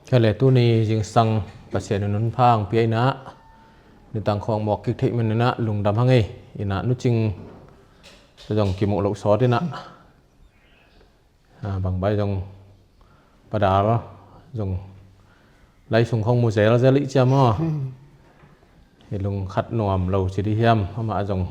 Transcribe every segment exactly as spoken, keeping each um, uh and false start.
Kei le tuni zingsang Pasian in hun pha hong pia in ah, nitang khawng mawk kik theih man in ah lungdam hang ei. In ah Nu Cing zong kimuh loh sawt in ah, ah, bang bai zong Pa Dal zong lai sung khawng mu zelzel ih ciam aw. Hmm. Hi lung khat nuam lo ci di hiam, amah zong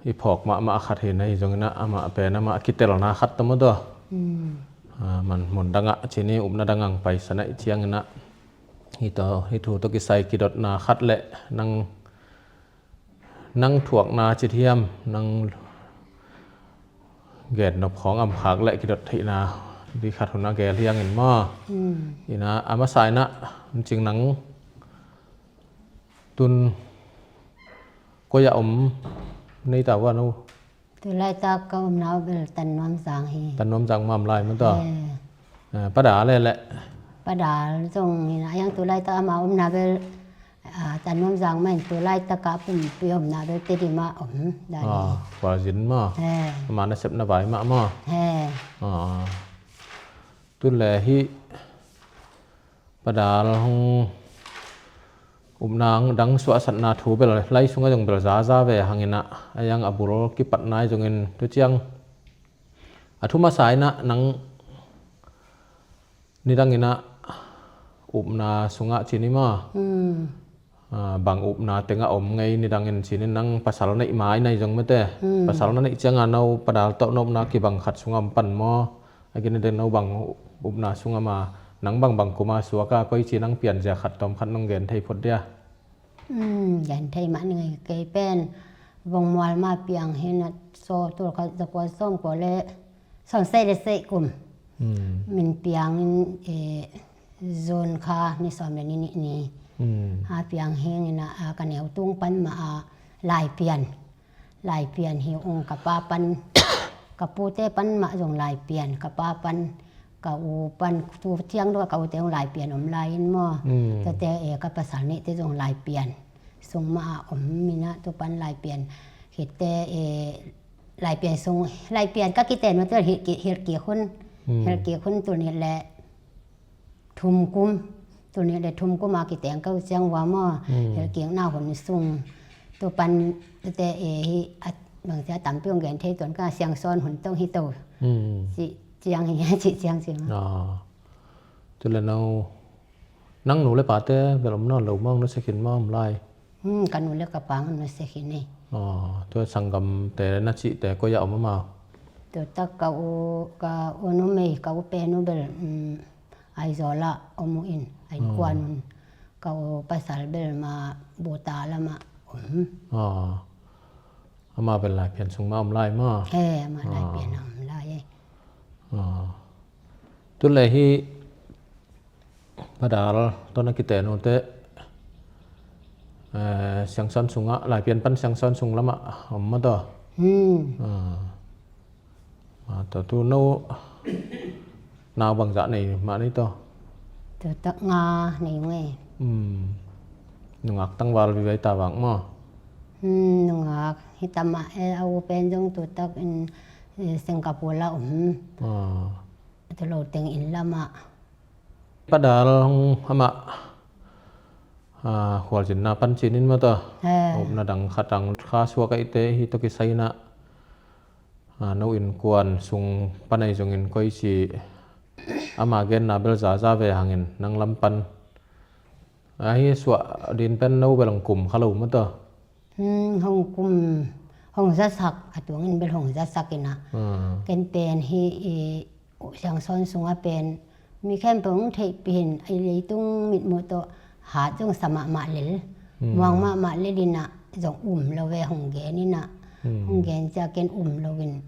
i phawk mahmah khat hi na hi zongin ah, amah pen amah kitelna khat tawh maw tawh. Hmm. Ah, man mun dangah cini upna dang ang paisan ah i ciangin ah, hi tawh, hi thu tawh kisai kidotna khat le nang, nang thuakna ci hiam, nang gen nop khawng am khak le kidot theihna di khat hun a gel hiangin maw. Hmm. In ah a masa in ah, cing nang tun koi ah om nei ta ua no? Tu laitak ka omna uh bel Tan Nuam Zang hi. Tan Nuam Zang mah om lai maw tawh. He. Eh, Pa Dal le le. Pa Dal zong hi na, a yang tu laitak ama omna bel, ah, Tan Nuam Zang mah in tu laitak a pumpi omna bel Tedim ah om dan hi. Ah, Khualzin maw. He. Ama nasepna vai mah maw. He. Ah. Tun le hih Pa Dal hong upna dang suahsatna thu bel lai sungah zong bel zaza ve hangin ah, a yang a bul kipatna ih zongin tu ciang a thu masa in ah nang nidangin ah upna sungah cini maw. Hmm. Ah, bang upna tengah om ngei nidangin cinin nang pasal neih mai nai zong mete. Hmm. Pasal na neih cianga no Pa Dal tawh no upna kibang khat sungah om pan maw? A kine den no bang upna sungah ma nang bangbang kuma suaka koi ci nang pianzia khat tawm khat nong gen thei phot dia? Hmm, gen thei mah ni ngei kei pen. Vongmual ma piang hi na, so tul khat zakua sawm kua le sawm sei le sei kum. Hmm. Min piangin, eh, June kha ni sawm le ni nih ni. Hmm. A piang hingin ah, a ka neu tung pan mah a Laipian. Laipian hi ung ka pa pan, ka pute pan mah zong Laipian, ka pa pan, ka u pan, tu ciang dua ka ute ung Laipian om lai in maw. Hmm. Tate, eh, ka pasal nihte zong Laipian sung mah a om in ah tu pan Laipian khit teh, eh, Laipian sung, Laipian ka kiten mah tel hilh kik, hilh kik hun. Hmm. Hilh kik hun tul nih le thum kum, tul nih le thum kum a kiteng ka uh ciang ua maw. Hmm. Hilh kikna hun sung tu pan tute, eh, hi a bangci a tampi hong gen thei tuan ka Siangsawn hun tawh hi to. Hmm. Ci ciang hi, ci ciang ci maw. Ah. Tu le no, nang nu le pate bel om nawn lo maw, nusia khin maw om lai? Hmm, ka nu le ka pa nusia khin ei. Ah, tua sanggamte na cihte koi ah om a maw? Tua tak ka u, ka u numei, ka u pen uh bel, hmm, Aizawl ah om uh in, a innkuan un. Ka u pasal bel ma Buta lamah om. Ah. Ama bel Laipian sung mah om lai maw? He, ama Laipian ah om lai ei. Ah. Tu le hih Pa Dal tawh na kiten uh teh, eh, Siangsawn sungah, Laipian pan Siangsawn sung lamah om maw tawh. Hmm. Ah. Ah, tawh tu no nau bangzah nei mah ni tawh? Tua tak nga nei ung ei. Hmm. Nungak tangval vive ta vang maw? Hmm, nungak hi ta mah e, a u pen zong tua tak in, eh, Singapore ah om. Ah. Tua lo teng inn lamah. Pa Dal hong amah, ah, khualzinna pan cinin maw tawh. He. Upna dang khat ang kha suak ahih teh hih tawh kisai in ah, ah, no innkuan sung pan ahi zongin koi ci ama genna bel zaza ve hangin nang lam pan. Ahi suah din pen no bel hong kum kha lo maw tawh. Hmm, hong kum, hong zasak, a tuangin bel hong zasak in ah. Hmm. Ken pen hih, i, Siangsawn sungah pen mi khempeuh hong theihpih in, i leitung mitmuh tawh hat zong sa mahmah lel, hmm, muang mahmah lel in ah zong um lo ve hong gen in ah. Hmm. Hong gen ciang ken um lo in,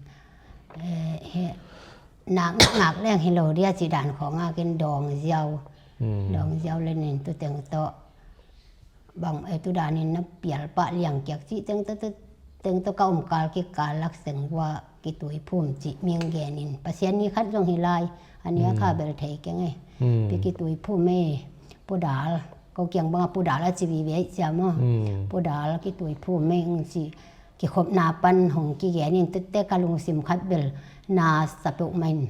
eh, he, nak, nak leng hi lo dia ci dan khawng ah ken dawng ziau. Hmm. Dawng ziau lel in tu teng tawh bang, eh, tu danin na pial pah liang kiak cih teng tawh, teng tawh ka om kal kik kal lak seng ua kitui phum cih ming genin Pasian ni khat zong hi lai, a nia kha bel thei keng e. Hmm. Pi kitui phum e, Pu Dal, ko kiang banga Pu Dal a ci vive ih ciam aw. Hmm. Pu Dal kitui phum e ung ci kikhopna pan hong kigenin tette ka lungsim khat bel na sa peuhmah in.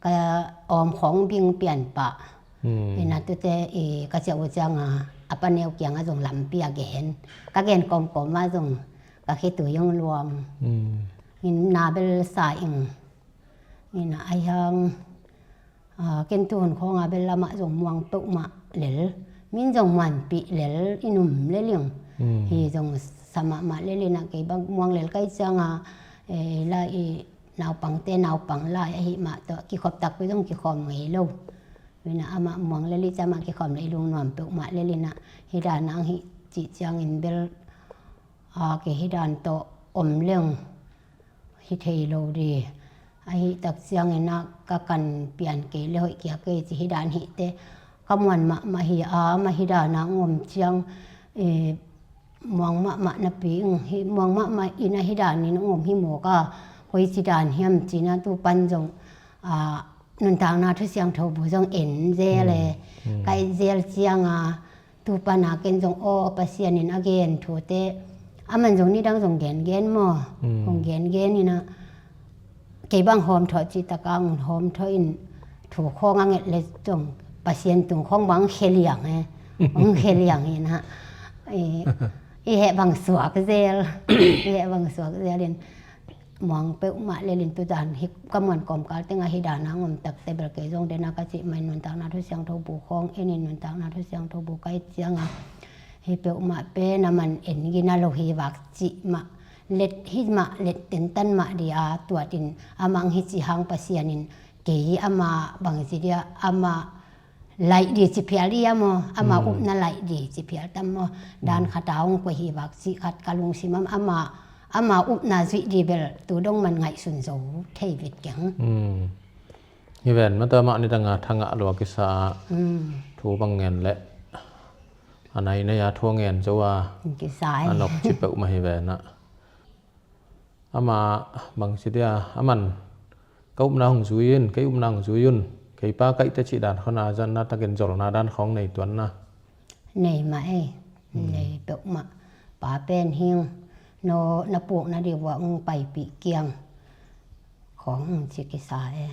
ka awm khawng bing pian pah. Hmm. Ina tute i ka ciah uh cianga a paneu kianga zong lampi a gen. Ka gen kawmkawm ah zong ka khitui zong luang. Hmm. Ina bel sa ing. Ina a hiang, ah, ken tuhun khawnga bel amah zong muang peuhmah lel. Min zong muanpih lel, i num lel ing. Hmm. Hi zong sa mahmah lel ina kei bang muang lel kai cianga, eh, la i naupangte naupang lai ahi mah tawh kikhop takpi zong kikhawm ngei lo. Ina amah muang lel i cianga amah kikhawm lel i lungnuam peuhmah lel ina hi dan ang hi cih ciangin bel, ah, kei hi dan tawh om leng hi thei lo di. Ahi tak ciangin ah ka kan pian kei le hoih kia kei ci hi dan hi te. Ka muan mahmah hi a, amah hi dan a ngom ciang, eh, muang mahmah napi, mm, hi, muang mahmah ina hi dan in ngom hi mawk a, koi ci dan hiam cina tu pan zong, ah, nuntakna thu siangtho bu zong en zel e. Mm. Mm. Ka en zel cianga, tu pana ken zong aw Pasian in a gen thute, aman zong nidang zong gengen maw? Mm. Hong gengen ina kei bang hawm thawh cih taka hong hawm thawh in thu khawng a nget le zong Pasian tung khawng bang hong khia liang e. Hong khia liang ina i, i heh bang suak zel, i heh bang suak zel in muang peuhmah lel in tu dan hi ka muan kawmkal tengah hi dan a ngom takte bel kei zong dena ka cih mai nuntakna thu siangtho bu khawng en in nuntakna thu siangtho bu kai cianga hi peuhmah pen a man en gina lo hi vak cih mah let hi mah let tentan mah di a tuat in amang hi ci hang Pasian in kei ama bang ci dia ama laih di ci phial di a maw, ama upna laih di ci phial tam maw, dan khat a hong koih hi vak cih khat ka lungsim am, ama, ama upna zuih di bel tu dong man ngaihsun zo thei vit keng. Hi ven mata mah nidang a thangah lua kisa a thu bang ngen leh a nai nai a thu a ngen zo a kisa a nok ci peuhmah hi ven ah. Ama bang ci dia aman ka upna hong zui in, kei upna hong zui un, kei pa kaihte cih dan khawng a zanna takin zolna dan khawng nei tuanna. Nei mah ei, nei peuhmah. Pa pen hing, no na pukna di vua hong paipih kiang khawng hong ci kisa e.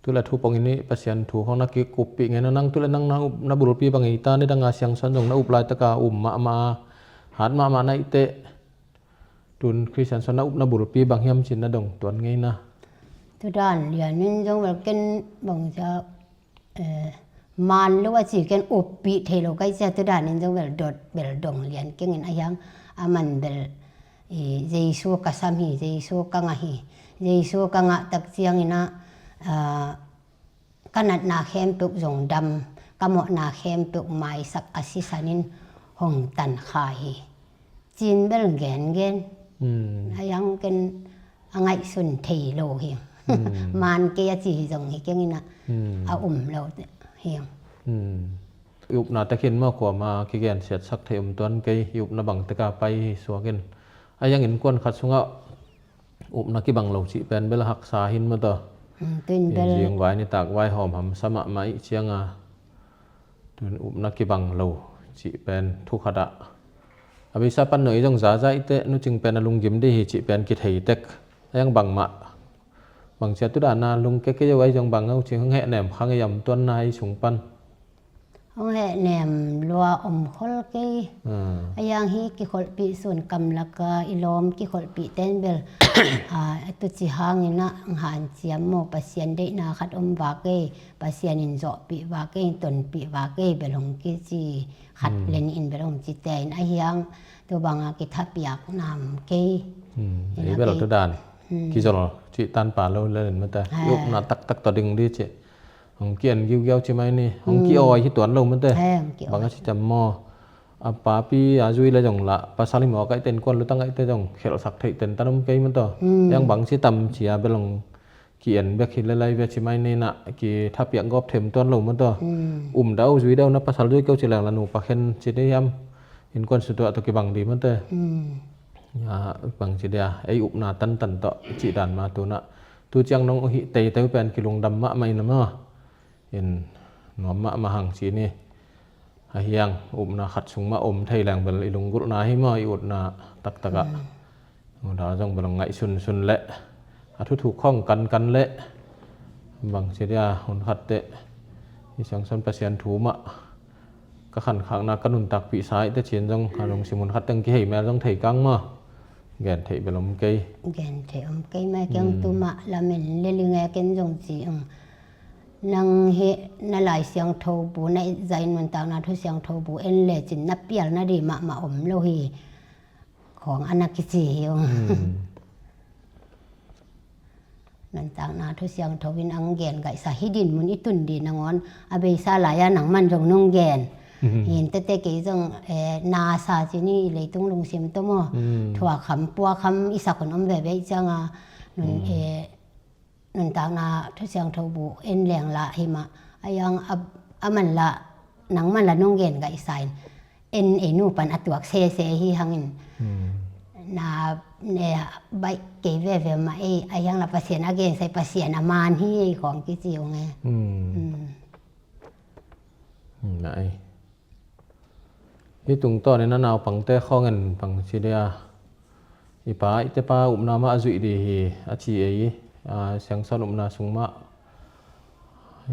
Tule thu pongin i Pasian thu khawng na kikuppih ngen a nang tule nang na up na bulpi bang ei ta nidang a siangsan zong na up laitaka um mahmah a hat mahmah na ihteh. Tun Khristian sung na upna bulpi bang hiam cin na dong tuan ngei na. Tudan lianin zong bel ken bangzah, eh, man lo a ci ken uppih thei lo kai cia tudanin zong bel dot bel dong lian kengin a hiang a man bel, eh, Jesu ka sam hi, Jesu ka ngah hi, Jesu ka ngah tak ciangin ah, ah, ka natna khempeuh zong dam, ka mawhna khempeuh maisak a sisanin hong tankha hi. Cin bel gengen. A yang ken a ngaihsun thei lo hi. Man kei a ci hi zong hi keng ina a um lo hi. I upna tekhin maw kuama kigen siatsak thei um tuan kei, i upna bang teka pai hi suakin. A yang innkuan khat sungah upna kibang lo cih pen bel a haksa hin maw taw. Zingvai nitak vai hawmham sa mahmah ih cianga tun upna kibang lo cih pen thu khatah a beisa pan no i zong zazaih teh nucing pen a lunggim dih hi cih pen kithei tek. A yang bangmah bang cia tudana lungke kei zo a i zong bang a ucing hong hehnem khang i yam tuanna i sung pan. Hong hehnem lua om khol kei. A yang hi kikholhpih sun kamlaka i lawm kikholhpih ten bel a tuci hangin ah hanciam maw Pasian deihna khat om va kei, Pasian in zawhpih va kei, tonpih va kei bel hong kici khat le nih in bel hong ci tein a hiang tu banga kithapiak nam kei. Ei bel tudan kizol cih tanpa lo le len mate i upna taktak tawh ding dih cih. Hong ki-en giugiau ci mai ni, hong ki-awi hi tuan lo mate. Bang a ci tam maw? A papi a zui le zong lah pasal hi maw a kaihte innkuan lutang kaihte zong khelhsak theih tentan om kei mataw. Yang bang ci tam cia bel hong ki-en bek hi le lai ve ci mai ni nah kithapiak gawp them tuan lo mataw. Um dau zui dau na pasal zui keu ci leng la nupa khen ci dei hiam? Innkuan sutuah tawh kibang dih mate. Bang ci dia ei upna tantan tawh cih dan ma tunah tu ciang nong uh hih teitei uh pen kilungdam mahmah in a maw? In nuam mahmah hang ci ni. A hiang upna khat sung mah om thei leng bel i lunggulhna hi maw i utna taktakah. Muda zong bel ngaihsunsun leh a thuthuk khawng kankan leh Bang ci dia, hun khat teh i Siangsawn Pasian thu mah ka khankhakna ka nuntakpih sa ih teh cin zong a lungsim hun khat teng kihei mel zong thei kang maw? Gen theih bel om kei. Gen theih om kei mai keng. Hmm. Tu mah lamen lel ing e, ken zong ci ung. Nang hi na Lai Siangtho bu na it zah in, nuntakna Thu Siangtho bu en lecin na pial nading mahmah om lo hi. Khawng a na kici hi ung. Hmm. Nuntakna Thu Siangtho in ang gen gaihsa hi ding mun i tun ding nangawn a beisa lai-a nangman zong nong gen. Mhm. Hin tete kei zong, eh, na sa ci ni, i leitung lungsim tawh maw. Hmm. Thuakham puakham i sak hun om veve ih cianga nun, hmm, eh, nuntakna Thu Siangtho bu en leng lah hi mah. A yang a, a man lah, nangman lah nong gen gaihsa in. En ei nu pan a tuak sese hi hangin. Hmm. Na, ne, baih kei veve mah ei, a yang lah Pasian a gen sai, Pasian a man hi ei khawng kici ung e. Hmm. Hmm. Hmm, na ei. Hih tungtawnin a naupangte khawng in bang ci dia, i pa i tepa upna mah a zuih ding hi a ci ei, a, Siangsawn upna sung mah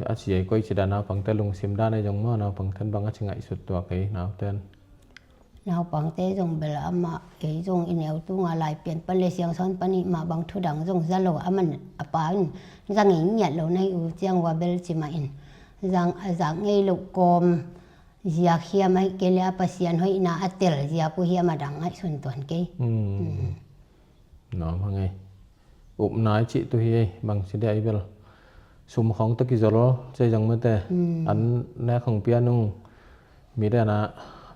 a ci ei, koi ci dan naupangte lungsim dan ei zong maw, naupangte in bang a ci ngaihsut tuak ei, nauten. Naupangte zong bel amah ei zong i neu tunga Laipian pan le Siangsawn panih mah bang thudang zong za lo, a man a pa in za ngei ngiat lo na hi uh ciang ua bel ci mah in. Zang, a zak ngei loh kawm ziak hiam ahih kei leh a Pasian hoihna a tel ziak uh hiam a dang ngaihsun tuan kei. Hmm. Hmm. Nuam hang ei. Upna i cih tu hi ei, bang ci dia i bel. Sum khawng tawh kizol, ci ei zong mate. Hmm. An nek hong pia nung. Mi dena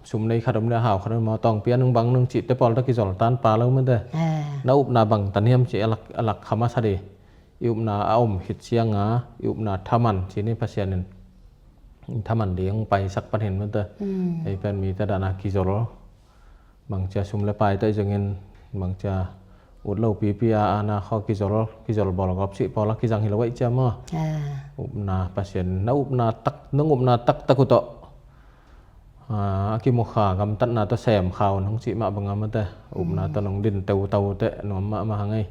sum nei khat om le hau khat om maw, tawng pia nung bang nung cihte pawl tawh kizol tan pa lo mate. Eh. Na upna bang tan hiam ci a lak, a lak kha masa ding. I upna a om khit cianga, i upna thaman ci ni Pasian in. Thaman ding paisak pan hin mate. Hmm. Ei pen mite dana kizol. Bangcia sum le pai tawh i zongin, bangcia ut lo pipi a, ana khaw kizol, kizol bawl gawp cih pawla kizang hi lo aih cia maw. Ah. Upna Pasian, na upna tak, nong upna taktak uh tawh. Ah, a kimukha gamtatna tawh sem kha un hong cih mah banga mate. Upna tawh nong din teutau teh nuam mahmah hang ei.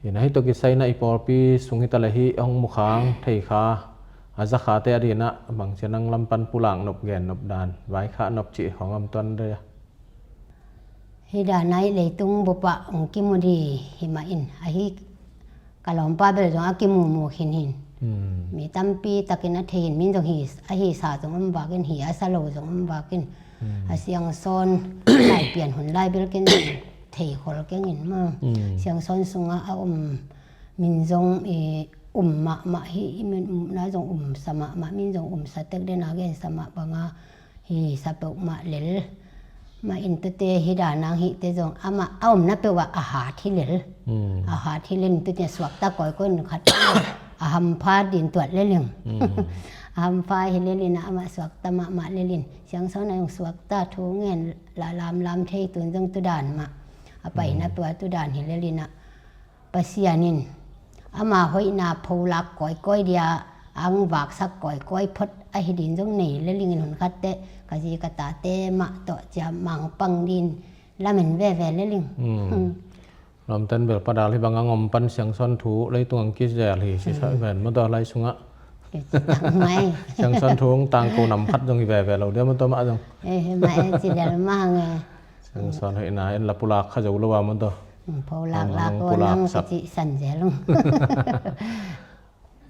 Hi na hi tawh kisai na i pawlpi sung hi ta le hi hong mukhang thei kha, a za khate a dina bangcia nang lam pan pulak nop gen nop dan, vai khah nop cih khawng am tuan de. Hi dana i leitung bupah hong kimu di hi mah in, ahi ka lawmpa bel zong a kimumu khin hin. Hmm. Mi tampi takin a thei hin, min zong hi, a hisa zong om vakin, hi a sa lo zong om vakin. Hmm. A Siangsawn Laipian hun lai bel ken zong thei khol keng in maw. Hmm. Siangsawn sungah a om min zong i um mahmah hi, i min umna zong umsa mahmah, min zong umsa tek dena gensa mah banga hi sa peuhmah lel. Mah in tute hi danang hihte zong amah a omna peuhah a hat hi lel. Hmm. A hat hi lel in tute suakta kawikawi in khat a hampha din tuat lel in. Hmm. A hampha hi lel in amah suakta mahmah lel in. Siangsawn a zong suakta thu ngen la lamlam thei tun zong tudan mah. A paina peuh a tudan hi lel in ah. Pasian in ama hoihna pholak kawikawi dia, ang vaksak kawikawi phot ahi din zong nei lel ing in, hun khat teh ka zi ka tate mah tawh cia mangpang din lamen veve lel ing. Hmm. Hmm. Lamten bel padal hi bang ang om pan Siangsawn thu leitung ang kizel hi, sisa ven maw tawh lai sungah. Kici tak mai. Siangsawn thu ang tangko nam khat zong hi veve lo dia maw tawh mah zong. Eh, hi mah eh, ci del mah nge. Siangsawn hoihna en la pulak kha zo lo a maw tawh. Hmm, pholak lak ko nang pulak sak. Kici san zel ung.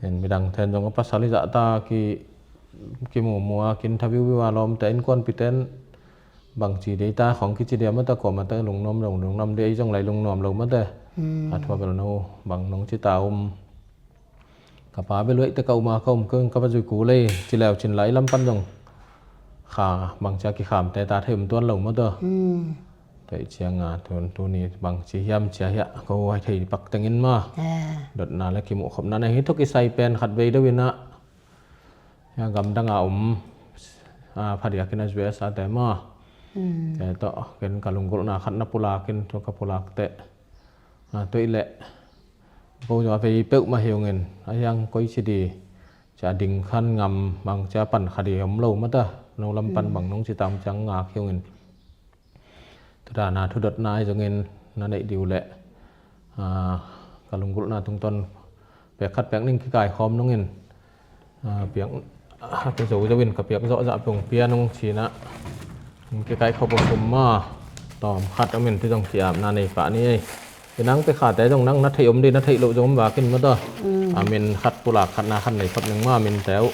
En midang ten zong a pasal hi zahta ki, kimumu a, kin thaviuviu a, lawmte innkuanpite in bangci dei ta khawng kici dia maw tawh, kuamah tawh lungnuam lo, lungnuam dei ei zong lai lungnuam lo maw tawh. Hmm. A thua bel no bang nong ci ta um. Ka pa bel uaih teh ka um a, ka um keng, ka va zui kul ei, ci leu cin lai lam pan zong kha bangcia kikhamte ta thei um tuan lo maw tawh. Hmm. Tua ih cianga tun tuni bangci hiam cia hiah ko huai thei pak tengin maw. Eh. Dotna le kimuh khopna na hi tawh kisai pen khat vei deuh in ah. Hia gamdang a um, a, phadiakin a U S A te maw. Hmm. Te tawh ken ka lunggulhna khat na pulakin, tua ka pulak teh. A, tua ih leh ko zong a vei peuhmah hi ung in, a hiang koi ci di, cia ding khan ngam mang cia pan kha di om lo maw tawh, no lam pan bang nong ci tam ciang ngak hi ung in. Tua dana thudotna ahi zongin na neih di uh leh, a, ka lunggulhna tungtawn pek khat pek ning kikai khawm nungin, a, piak, a, pi zo zo in ka piak zawh zah pung pia nung cina. Kikai khawm sum ma, tawm khat om in ti zong kiapna nei pah ni ei. I nang pe khate zong nang na theih om di, na theih loh zong om vakin mata. Mm. A min khat pulak khat na khat nei phot ning ma min teu.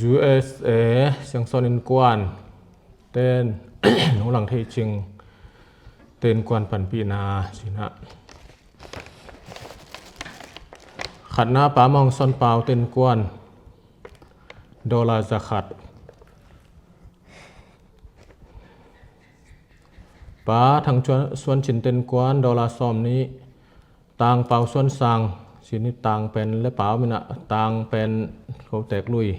U S A Siangsawn Innkuan ten, Nu Lang Thei Cing te innkuan panpihna cina. Khatna Pa Mawng Suan Pau te innkuan, dollar za khat. Pa Thang Suan, Suan Cin te innkuan, dollar sawm nih. Tang Pau Suan Sang, cini tang pen le pau mina, tang pen ko tek lui.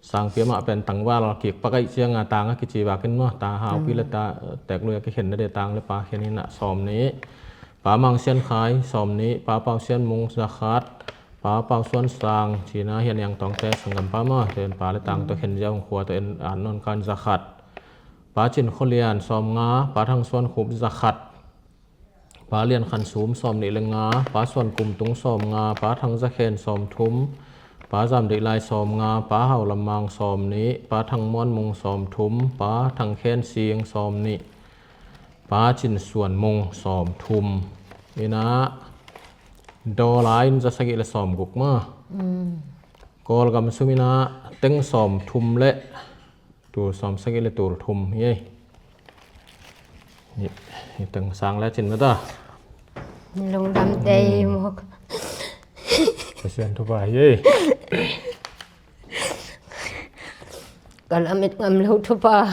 Sang pia mah pen tangval kik pakaih cianga tang a kici vakin maw, ta haupi le ta tek lui a kikhen na de tang le pa khen ina sawm nih. Pa Mang Sian Khai sawm nih, Pa Pau Sian Mung za khat, Pa Pau Suan Sang cina hian yang tawngte sanggam pa maw, ten pa le tang tawh khen ziau khua tawh en an nawn kan za khat. Pa Cin Khua Lian sawm nga, Pa Thang Suan Khup za khat. Pa Lian Khan Sum sawm nih le nga, Pa Suan Kum Tung sawm nga, Pa Thang Za Khen sawm thum, Pa Zam Deih Lai sawm nga, Pa Hau Lam Mang sawm nih, Pa Thang Muan Mung sawm thum, Pa Thang Khen Sing sawm nih, Pa Cin Suan Mung sawm thum. Ina dollar in za sagih le sawm guk ma. Mm. Kawlgam sum ina teng sawm thum le tul sawm sagih le tul thum hi ei. Hi, hi teng sang le cin mata. Lungdam te hi mawk. Pasian thupha hi ei. Ka lamit ngam lo thupha.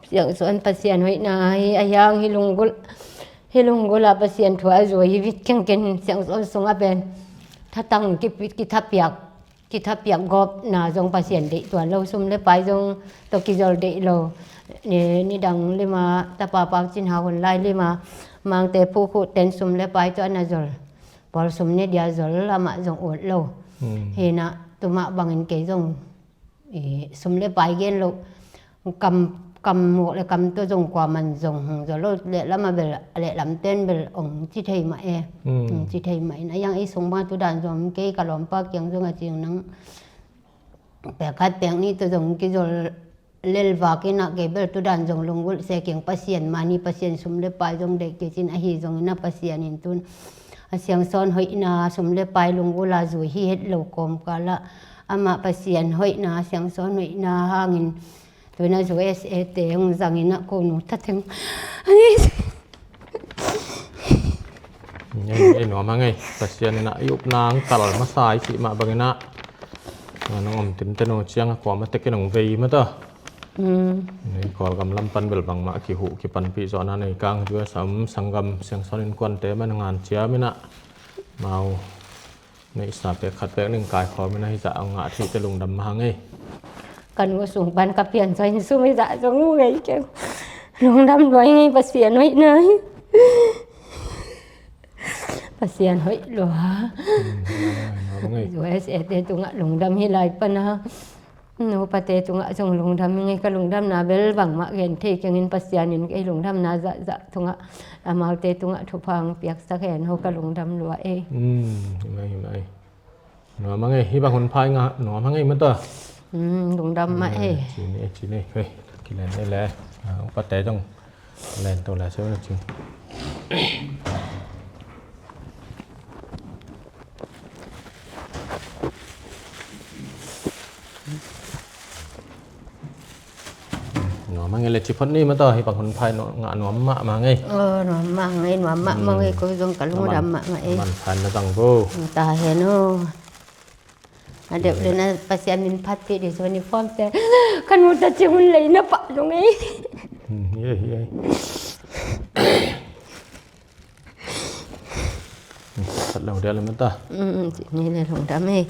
Siangsawn Pasian hoihna hi a hiang hi lunggulh. Hi lunggulh a Pasian thu a zui hi vit kengken Siangsawn sung a pen. Thatang kipit kithapiak. Kithapiak gawpna zong Pasian deih tuan lo, sum le pai zong tawh kizol deih lo. Ni, nidang lima, tapa Pau Cin Hau hun lai lima, Mangte Phu Khuh ten sum le pai tawh a na zol. Pawl sum ne dia zol amah zong ut lo. Hmm. Hina, tuma bangin kei zong, i, sum le pai gen lo. Kam, kam muk le kam tua zong kua man zong hong zaw lo, lehlam a bel, lehlam ten bel ong ci thei mah e. Hmm. Ong ci thei mah in a yang ei sung bang a tu dan zong kei ka lawmpa kiang zong a cing nang. Pek khat pek nih tua zong kizol lel vak in a kei bel tu dan zong lunggulh se kiang Pasian mani Pasian sum le pai zong deih kei cin ahi zong in a Pasian in tun a Siangsawn hoihna sum le pai lunggulh a zui hi het lo kawmkal ah amah Pasian hoihna Siangsawn hoihna hangin Tuina U S A te hong zangin ah ko nu ta teng. Ngei, ngei nuam a ngei. Pasian in ah i upna hong tal masa i cih mah bangin ah. Nong om tim te no ciang a kuamah tekin hong vei mata. Mm. Nei Kawlgam lam pan bel bangmah kihuh kipanpih zawhna nei kang U S A om sanggam Siangsawn Innkuante man ngan ciam in ah. Mau. Neihsa pek khat pek ning kaikhawm in a hizah a ngah theihte lungdam mah hang ei. Ka nu sung pan ka piansa in sum hizah zong uh ngei keng. Lungdam lua i ngei Pasian hoih nai. Pasian hoih lua. U S A te tungah lungdam hi lai pana. Nupate tungah zong lungdam i ngei ka lungdamna bel bangmah gen thei kengin Pasian in kei lungdamna zahzah tungah amaute tungah thupha hong piaksak hen ho ka lungdam lua ei. Himai himai. Nuam a ngei hi bang hun phai ngah nuam a ngei mata. Lungdam mah ei. Cini ei cini ei. Kilen ei le. Upate zong. Len to la seu na cing. Nuam a ngei le ci phot ni mata hi bang hun phai ngah nuam mah mah ngei. Nuam mah ngei nuam mah mah ngei ko zong ka lungdam mah mah ei. Man phai na zang bo. Ta hen o. A deuh le na Pasian min phat pi di suni form te. Ka nu ta ci hun lei na pah zong ei. Hi ei hi ei. Phat lo dia le mata. Ni le lungdam ei.